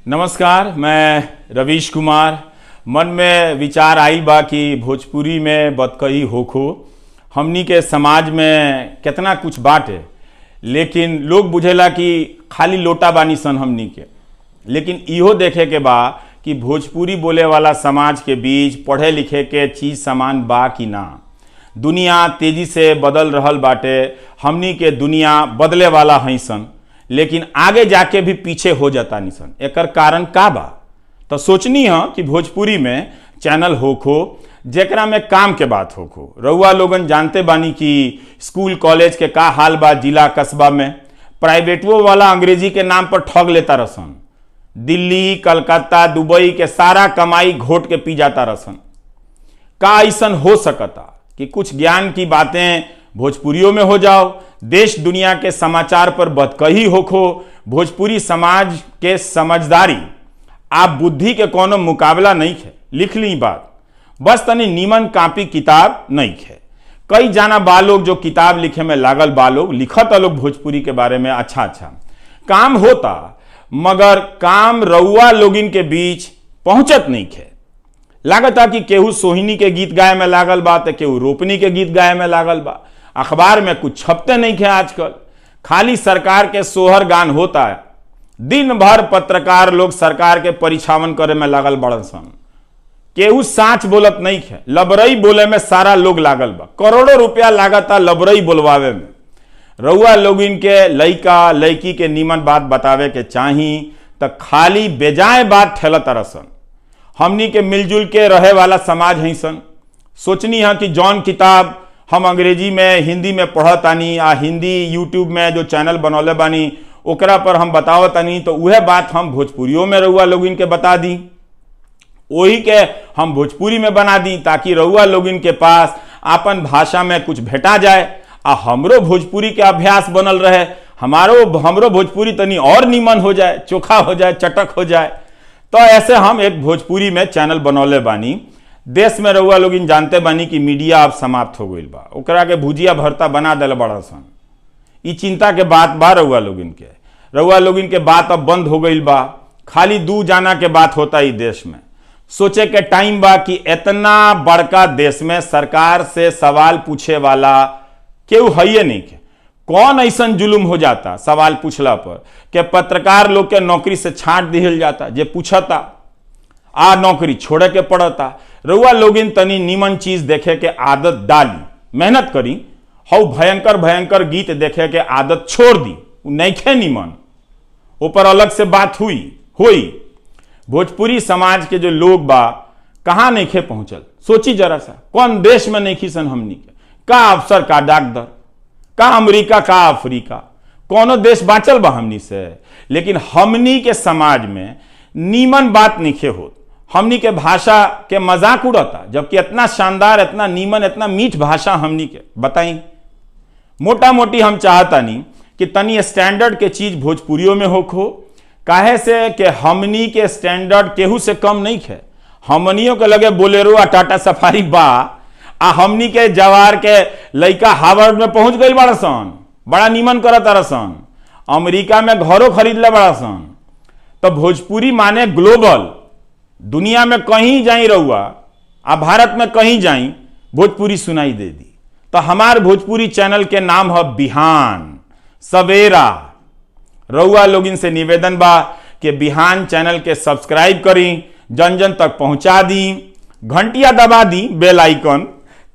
नमस्कार, मैं रवीश कुमार। मन में विचार आइल बा कि भोजपुरी में बतकही होखो। हमनी के समाज में केतना कुछ बाटे, लेकिन लोग बुझेला कि खाली लोटा बानी सन हमनी के। लेकिन इहो देखे के बा कि भोजपुरी बोले वाला समाज के बीच पढ़े लिखे के चीज़ सामान बा कि ना। दुनिया तेज़ी से बदल रहल बाटे, हमनी के दुनिया बदले वाला हई सन, लेकिन आगे जाके भी पीछे हो जाता निसन। एकर कारण का बा? तो सोचनी है कि भोजपुरी में चैनल होखो जेकरा में काम के बात होखो। रउआ लोगन जानते बानी कि स्कूल कॉलेज के का हाल बा जिला कस्बा में। प्राइवेटो वाला अंग्रेजी के नाम पर ठग लेता रसन। दिल्ली, कलकत्ता, दुबई के सारा कमाई घोट के पी जाता रसन। का ऐसन हो सकता कि कुछ ज्ञान की बातें भोजपुरियों में हो जाओ, देश दुनिया के समाचार पर बतकही होखो। भोजपुरी समाज के समझदारी आप बुद्धि के कोनो मुकाबला नहीं है। लिख ली बात, बस तनी नीमन कापी किताब नहीं है। कई जाना बा लोग जो किताब लिखे में लागल बा लोग, लिखत लोग भोजपुरी के बारे में अच्छा अच्छा काम होता, मगर काम रउआ लोगिन के बीच पहुंचत नहीं है। लागता कि केहू सोहिनी के गीत गाए में लागल बा तो केहू रोपनी के गीत गाए में लागल बा। अखबार में कुछ छपते नहीं है आजकल, खाली सरकार के सोहर गान होता है। दिन भर पत्रकार लोग सरकार के परिछावन करे में लागल बड़न सन। केहू साँच बोलत नहीं है, लबरई बोले में सारा लोग लागल बा। करोड़ों रुपया लागता लबरई बोलवावे में। रउआ लोग इनके लइका लइकी के नीमन बात बतावे के चाही त खाली बेजाय बात ठेलत रसन। हमनी के मिलजुल के रहे वाला समाज है सन। सोचनी है कि जौन किताब हम अंग्रेजी में हिंदी में पढ़तानी आ हिंदी यूट्यूब में जो चैनल बनौले बानी ओकरा पर हम बतावतानी, तो वह बात हम भोजपुरियों में रउआ लोगिन के बता दी, वही के हम भोजपुरी में बना दी, ताकि रउआ लोगिन के पास आपन भाषा में कुछ भेटा जाए आ हमरो भोजपुरी के अभ्यास बनल रहे, हमरो भोजपुरी तनी और नीमन हो जाए, चोखा हो जाए, चटक हो जाए। तो ऐसे हम एक भोजपुरी में चैनल बनौले बानी। देश में रउआ लोगिन जानते बानी कि मीडिया अब समाप्त हो गइल बा, ओकरा के भुजिया भरता बना दिल बड़ा सन। ई चिंता के बात बा रउआ लोगिन के। रउआ लोगिन के बात अब बंद हो गइल बा, खाली दू जाना के बात होता ई देश में। सोचे के टाइम बा कि इतना बड़का देश में सरकार से सवाल पूछे वाला केहू है नहीं के। कौन ऐसन जुलुम हो जाता सवाल पूछला पर के पत्रकार लोग के नौकरी से छांट दिहल जाता, जे पूछता आ नौकरी छोड़े के पड़ता। रउआ लोगिन तनी नीमन चीज देखे के आदत डाली, मेहनत करी। हौ भयंकर भयंकर गीत देखे के आदत छोड़ दी, नइखे नीमन, ऊपर अलग से बात हुई। भोजपुरी समाज के जो लोग बा कहाँ नइखे पहुंचल, सोची जरा सा। कौन देश में नइखी सन हमनी के? का अफसर, का डाकदर, का अमेरिका, का अफ्रीका, कोनो देश बाँचल बा हमनी से? लेकिन हमनी के समाज में नीमन बात नइखे होत। हमनी के भाषा के मजाक उड़ता, जबकि इतना शानदार, इतना नीमन, इतना मीठ भाषा हमनी के। बताई मोटा मोटी हम चाहता नहीं कि तनी स्टैंडर्ड के चीज भोजपुरियों में होखो, काहे से कि हमनी के स्टैंडर्ड केहू से कम नहीं है। हमनियों के लगे बोलेरो आ टाटा सफारी बा, आ हमनी के जवार के लइका हार्वर्ड में पहुंच गई बड़ा सन, बड़ा नीमन करत सन, अमेरिका में घरों खरीद ले बड़ा सन। तो भोजपुरी माने ग्लोबल, दुनिया में कहीं जाई रहुआ आ भारत में कहीं जाई भोजपुरी सुनाई दे दी। तो हमार भोजपुरी चैनल के नाम है बिहान सवेरा। रउआ लोगिन से निवेदन बा कि बिहान चैनल के सब्सक्राइब करी, जन जन तक पहुंचा दी, घंटिया दबा दी, बेल आइकन,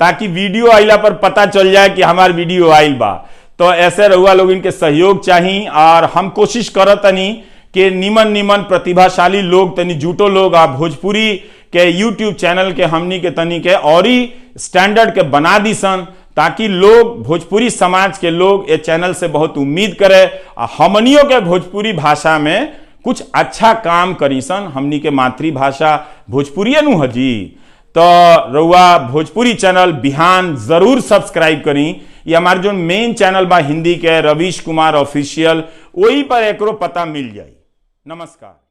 ताकि वीडियो आइला पर पता चल जाए कि हमार वीडियो आइल बा। तो ऐसे रउआ लोगिन के सहयोग चाही, और हम कोशिश करतनी कि निमन निमन प्रतिभाशाली लोग तनी जुटो लोग आ भोजपुरी के यूट्यूब चैनल के हमनी के तनी के और ही स्टैंडर्ड के बना दी सन, ताकि लोग भोजपुरी समाज के लोग ये चैनल से बहुत उम्मीद करे आ हमनियों के भोजपुरी भाषा में कुछ अच्छा काम करी सन। हमनी के मातृभाषा भोजपुरी नु हजी। तो रउआ भोजपुरी चैनल बिहान जरूर सब्सक्राइब करी। ये हमारे जो मेन चैनल बा हिंदी के रवीश कुमार ऑफिशियल, वही पर एकरो पता मिल जाई। नमस्कार।